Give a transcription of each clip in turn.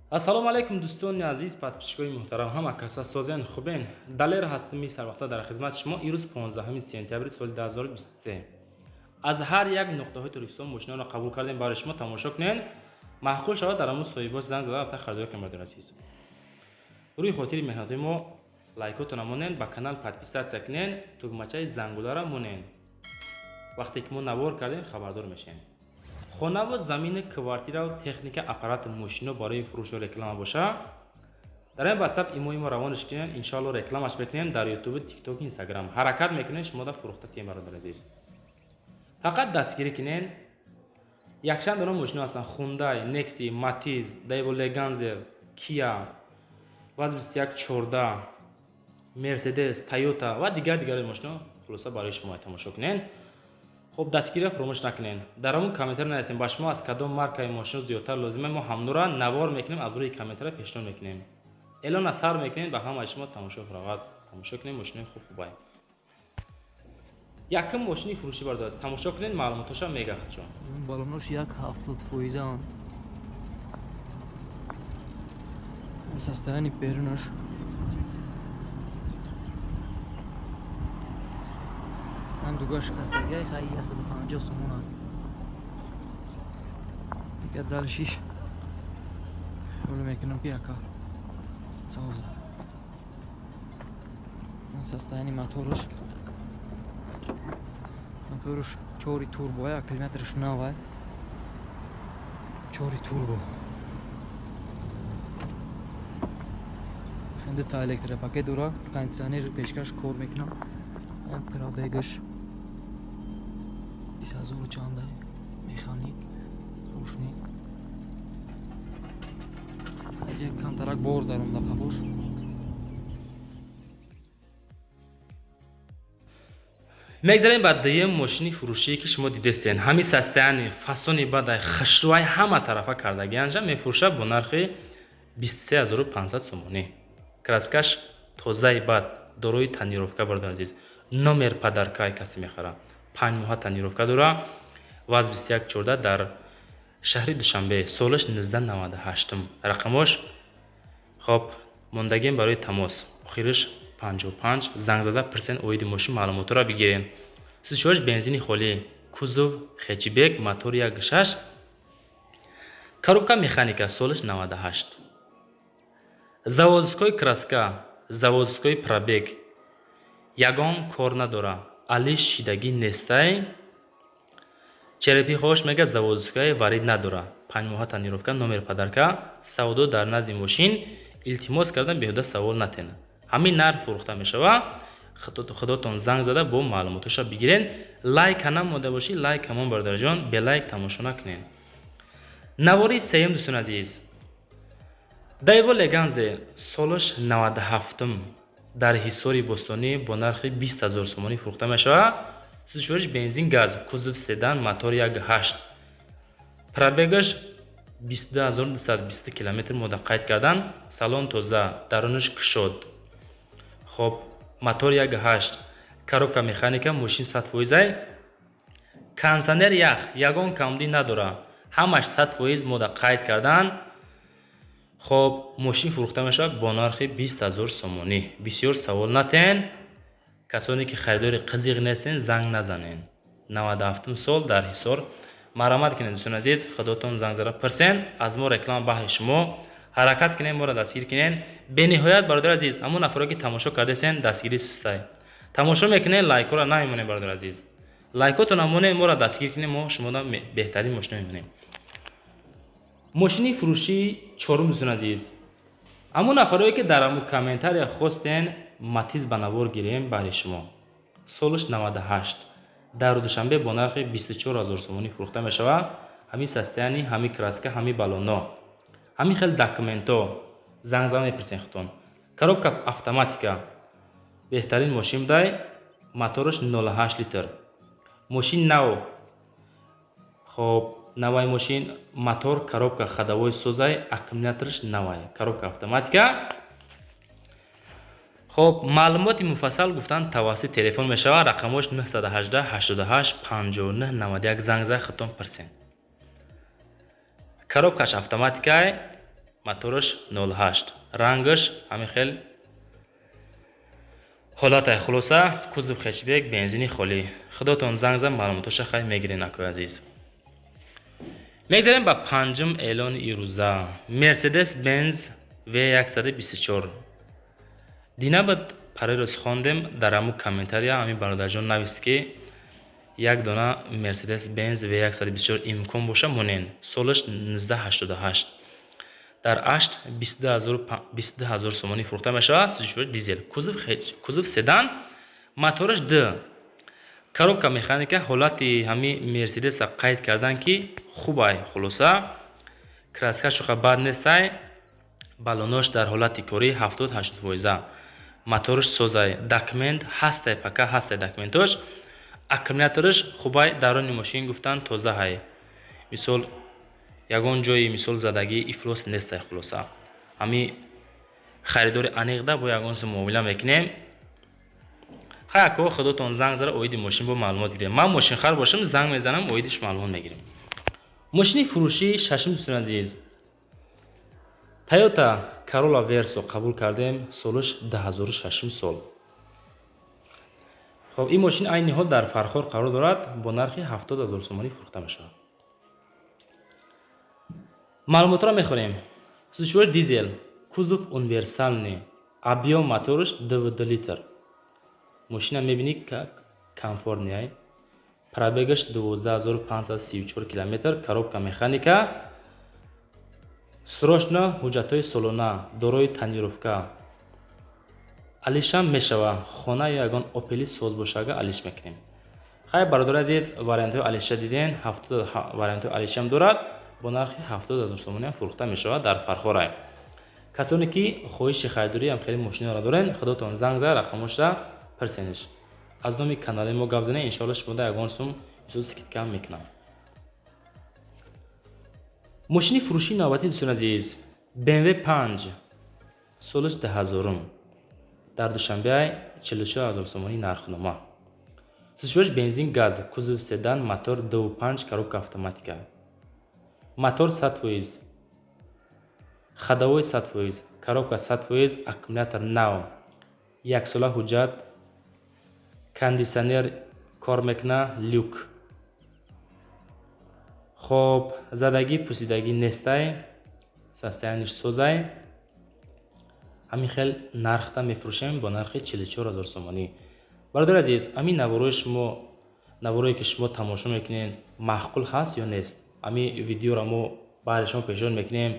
Ассалому алайкум, дӯстони азиз, подписчикои муҳтарам, ҳама каса созен, хубен? Далер ҳастми, сарвақта дар хизмати шумо. Ирӯз 15 сентябри соли 2023 аз ҳар як нуқтаҳои Тоҷикистон мошинаро қабул кардем барои шумо. Тамошо кунен, маъқул шавад, дар ҳамун соҳибош занг зада рафта харидорӣ кунед. Бародари азиз, рӯи хотири меҳнатҳои мо лайкотона монен, ба канал подписаться кунен, тугмачаи зангулара монен. Вақте ки мо навор кардем, хабардор мешавем. Хонаву замини, квартираву техника, аппарату мошино барои фурӯшу реклама боша, дар ин ватсап, имои мо равонаш кунем, иншоалло рекламаш мекунем дар ютубу, тикток, инстаграм. Ҳаракат мекунем, шумо да фурӯхта тием. Бародари азиз, фақат дастгирӣ кунен. Якчанд дона мошино ҳастанд: Хундай Некси, Матиз, Daewoo Leganza, Kia, ВАЗ 2114, Мерседес, Тойота ва дигар дигари мошино. Хулоса, барои шумо, тамошо кунен. Хуб, дастгирия фуромӯш накунен. Дар ҳамун комментар нависем, ба шумо аз кадом маркаи мошино зиёдтар лозима. Мо ҳамнура навор мекунем, аз рӯи комментара пешниҳод мекунем, эълон аз сар мекунем. Ба ҳамаи шумо тамошо фароғат. Тамошо кунем, мошинои хуб хубай. Якум мошини фурӯшӣ, бародар, тамошо кунед, маълумотоша мегахт шумо. Балонош 1,70 фоизаанд. Состояние берунаш ҳам дуга шикастагиай, хай, 150 сомона. Дига далшиш хеле мекунам, ки яка соза. Состояние моторуш, моторуш чори турбо, аккумуляторш навай, чори турбо, дута электропакет дора, кондиционер, пешкаш кор мекунам. Пробегаш 20 ҳазору чанда, механик, рӯшнӣ. Аҷа камтарак бор даромда қафош. Мегзарем ба дуюм мошини фурӯшие, ки шумо дидестен. Ҳамин состояние, фасони бадай, хушрӯай, ҳама тарафа кардагианҷа. Мефурӯшад бо нархи 23 500 сомонӣ. Краскаш тозаи бад, дорои тонировка. Бародари азиз, номер подаркай. Касе мехара, 5 моҳа тонировка дора. ВАЗ 2114, дар шаҳри Душанбе, солаш 1998. Рақамош хоб мондагем барои тамос, охириш 55. Занг зада пирсен, оиди мошин маълумотро бигирем. Сӯзишвориш бензини холӣ, кузов хэтчбек, мотори 1,6, коробка механика, солаш 98, заводской краска, заводской пробег, ягон кор надора, алиш шидагӣ нестай. Черепихош мега заводской, варид надора, 5 моҳа тонировка, номер подарка. Савдо дар назди мошин. Илтимос кардан, беҳуда савол натен. Ҳамин нарх фурӯхта мешава. Худотон занг зада бо маълумотоша бигирен. Лайка намода бошӣ, лайк ҳамон, бародарҷон, белайк тамошо накунен. Навори сеюм, дӯстони азиз, Daewoo Leganza, солаш 97, дар Ҳисори Бостонӣ бо нархи 20 000 сомонӣ фурӯхта мешавад. Сӯзишвориш бензин, газ, кузов седан, мотор 1,8, пробегаш 22 220 километр мода қайд кардан. Салон тоза, дарунаш кушод. Хоб, мотор 1,8, коробка механика, мошин 100 фоизай, кондиционер ях, ягон камбудӣ надора, ҳамаш 100% мода қайд кардан. Хоб, мошин фурӯхта мешавад бо нархи 20 000 сомонӣ. Бисёр савол натен. Касоне ки харидори қизиқ нестен, занг назанен. 97 сол, дар Ҳисор. Марҳамат кунед, дӯстони азиз, худотон занг зада пирсен. Аз мо реклама баҳри шумо. Ҳаракат кунед, моро дастгир кунед. Бениҳоят, бародари азиз, ҳамон нафаро ки тамошо кардесен, дастгирӣ систай. Тамошо мекунед, лайкҳоро намемонед. Бародари азиз, лайкотон намонед, моро дастгир кунед, мо шуморо беҳтарин мошина мемонем. Мошини фурӯшии чорум, дӯстони азиз, ҳамон нафарое ки дар ҳамун комментария хостен Матиз ба навор гирем баҳри шумо, солаш 98, дар Душанбе бо нархи 24 000 сомонӣ фурӯхта мешавад. Ҳамин состояние, ҳамин краска, ҳамин балоно, ҳамин хел документҳо. Занг зада мепурсен худтон. Коробка автоматика, беҳтарин мошин будай, мотораш 0,8 литр, мошин нав. Хоб, навай мошин, мотор, коробка, ходовой созай, аккумулятораш навай, коробка автоматика. Хоб, маълумоти муфассал гуфтан тавассути телефон мешавад. Рақамош 918 88 59 91. Занг зада худтон пурсен. Коробкаш автоматикай. Мотораш 08, рангаш ҳамин хел ҳолатай. Хулоса, кузов хэтчбек, бензини холӣ. Худотон занг зад, маълумотоша хай мегирен, акои азиз. Мегзарем ба панҷум эълони ирӯза. Мерседес Бенз В124. Динабад парирӯз хондем, дар ҳамун комментария ҳамин бародарҷон навист, ки як дона Мерседес Бенз В124 имкон боша, монен. Солаш 1988, дар ашт 22 000 сомонӣ фурӯхта мешавад. Сӯзишвори дизел, кузов седан, мотораш д, коробка механика. Ҳолати ҳами Мерседеса қайд кардан, ки хубай. Хулоса, краска шуха бад нестай, балонош дар ҳолати корӣ 70-80%, мотораш созай, документ ҳастай, пока ҳастай документош, аккумулятораш хубай, дарони мошин гуфтан тозаҳай, мисол, ягон ҷои, мисол, задагӣ, ифлос нестай. Хулоса, ҳами харидори аниқда бо ягон сум муомила мекунем. Хай, ако, худотон занг зада, оиди мошин бо маълумот гирем. Ман мошинхар бошам, занг мезанам, оидиш маълумот мегирем. Мошини фурӯшии шашум, дӯстони азиз, Тойота Карола Версо қабул кардем, солаш 2006 сол. Хоб, ин мошин айни ҳол дар Фархор қарор дорад, бо нархи 70 000 сомонӣ фурӯхта мешавад. Маълумотро мехонем. Сӯзишвори дизел, кузов универсальный, объем мотораш 2,2 литр. Мошина мебинӣ, как комфортный. Пробегаш 12 534 километр, коробка механика, срочно ҳуҷҷатҳои солона, дорои тонировка. Алишам мешава, хона ё ягон Опели соз бошага, алиш мекунем. Хай, бародари азиз, вариантҳои алиша диден, вариантҳои алишам дорад, бо нархи 70 000 сомониам фурӯхта мешавад, дар Фархорай. Касоне ки хоҳиши харидориам хеле мошинаро дорен, худотон занг зада, рақамошра пирсениш, аз номи канали мо гап занед, иншоалло шумода ягон сум, мисол, скидка мекунам. Мошини фурӯшии навбатӣ, дӯстони азиз, БМВ 5, солаш 2000-ум, дар Душанбе, 44 000 сомонӣ нархнома. Сӯзишвориш бензин, газ, кузов седан, мотор 2,5, коробка автоматика, мотор 100%, ходовой 100%, коробка 100%, аккумулятор нав, яксола ҳуҷҷат, кондитсионер кор мекуна, люк. Хоб, задагӣ, пусидагӣ нестай, состояниш созай. Ҳамин хел нархта мефурӯшем, бо нархи 44 000 сомонӣ. Бародари азиз, ҳамин наворҳои шумо, наворое ки шумо тамошо мекунед, маъқул ҳаст ё нест? Ҳамин видеоро мо баъди шумо пешниҳод мекунем,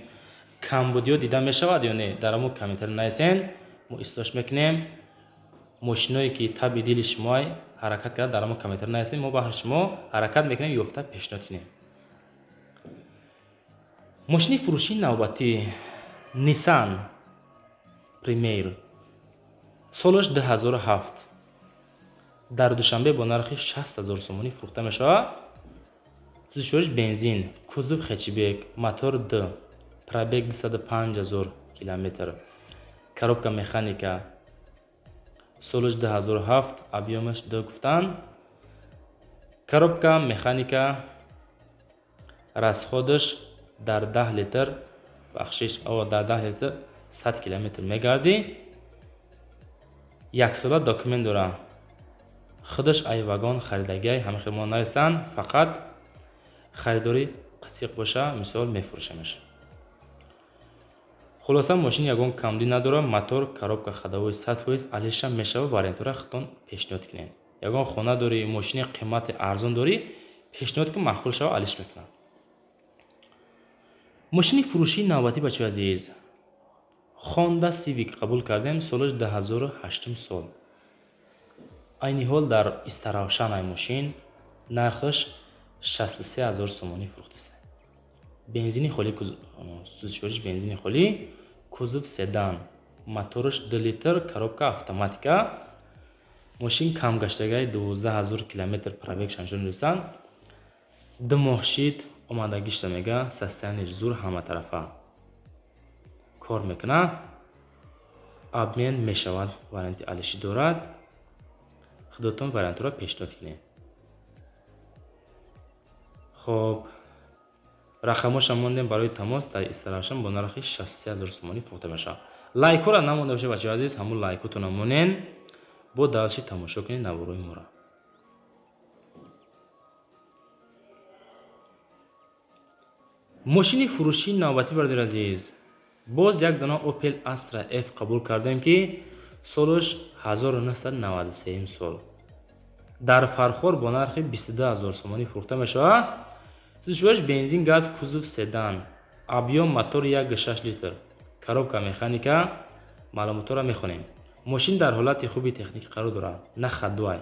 камбудиҳо дида мешавад ё не? Дар ҳамон комментарий нависен, мо ислоҳш мекунем. Мошиное ки таби дили шумоай, ҳаракат карда, дар ҳамон комментарий нависен, мо баҳри шумо ҳаракат мекунем, ёфта пешниҳод кунем. Мошини фурӯшии навбатӣ, Nissan Примера, солаш 2007, дар Душанбе бо нархи 60 000 сомонӣ фурӯхта мешавад. Сӯзишвориш бензин, кузов хэтчбек, мотор д, пробег 205 000 километр, коробка механика, солаш 2007, объёмаш д гуфтан, коробка механика, расходаш дар 10 литр, бахшиш, дар 10 литр 100 километр мегардӣ, яксола документ дора, худаш ай вагон харидагиай. Ҳама хел мо навистанд, фақат харидорӣ қасиқ боша, мисол, мефурӯшамаш. Хулоса, мошин ягон камдӣ надорад, мотор, коробка, ходовой 100%, алиша мешава. Вариантҳоро худтон пешниҳод кунед. Ягон хона дорӣ, мошини қимати арзон дорӣ, пешниҳод ки, маъқул шава, алиш мекунад. Мошини фурӯшии навбатӣ, бачаҳои азиз, Хонда Сивик қабул кардем, солаш 2008 сол, айни ҳол дар Истаравшан ай мошин, нархаш 63 000 сомонӣ фурӯхтаст. Бензини холӣ, сӯзишвориш бензини холӣ, кузов седан, мотораш 2 литр, коробка автоматика. Мошин камгаштагаи, 12 000 километр пробег шаншон ресанд, 2 моҳ шид омадагишта мега. Состояниш зур, ҳаматарафа кор мекунад, обмен мешавад, варианти алишӣ дорад. Худотон вариантҳоро пешниҳод кунед. Хоб. Рақамоша мондем барои тамос дар Истаравшан бо нархи 63 000 сомонӣ фурӯхта мешавад. Лайкҳоро намонда бошед, бачаҳои азиз, ҳамун лайкотонро монен, бо дальше тамошо кунед наворои моро. Мошини фурӯшии навбатӣ, бародари азиз, боз як дона Opel Astra F қабул кардем, ки солаш 1993 сол. Дар Фархор бо нархи 22 000 сомонӣ фурӯхта мешавад. Сӯзишвориш бензин, газ, кузов седан, объем мотор 1,6 литр, коробка механика. Маълумотҳоро мехонем. Мошин дар ҳолати хуби техникӣ қарор дорад, на ходуай.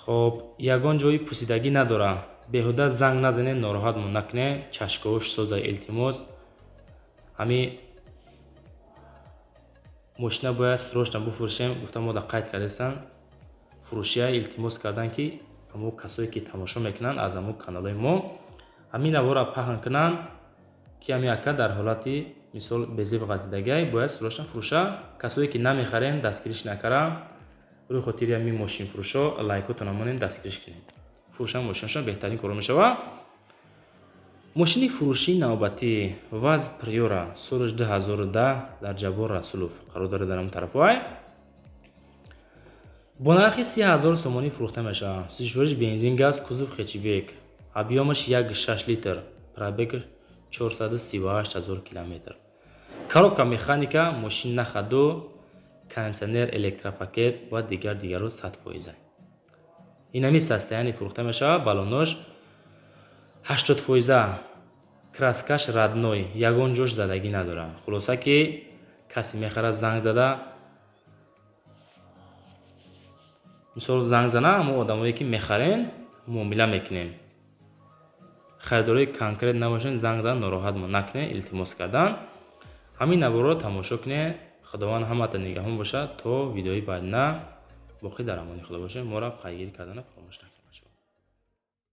Хоб, ягон ҷои пусидагӣ надорад. Беҳуда занг назанед, нороҳатмон накунед, чашкош соза, илтимос. Ҳами мошина бояд срочно буфурӯшем, гуфта мо да қайд кардастан. Фурӯшия илтимос кардан, ки ҳамо касое ки тамошо мекунанд аз ҳамо каналҳои мо ҳамин наворро паҳн кунанд, ки ҳами ака дар ҳолати мисол безеб ғалтидагиай, бояд срочно фурӯша. Касое ки намехарем, дастгириш накара, рӯи хотири ҳамин мошинфурӯшо лайкотонро монем, дастгириш кунед. Фурӯшан мошинашон беҳтарин коро мешавад. Мошини фурӯшии навбатӣ ВАЗ Приора соли 2010 дар Ҷаббор Расулов қарор дорад дар ҳамон тарафҳоай. Бо нархи 30 000 сомонӣ фурӯхта мешавад. Сӯзишвориш бензин, газ, кузов хэтчбек, объемаш 1,6 литр, пробег 438 000 километр. Коробка механика, мошин на ходу, кондиционер, электропакет ва дигар дигарро 100%. Инами состояние фурӯхта мешавад, балонош 80%, краскаш родной, ягон ҷош задагӣ надорад. Хулоса ки касе мехарад занг зада, мисол занг зана, ҳамо одамое ки мехарен муомила мекунем. Харидорои конкрет набошен, занг зада нороҳатмон накунед, илтимос кардан. Ҳамин наворро тамошо кунед. Худованд ҳамата нигаҳбон бошад. То видеои баъдина боқӣ дар амони Худо бошед. Моро пайгирӣ кардана фаромӯш накунед.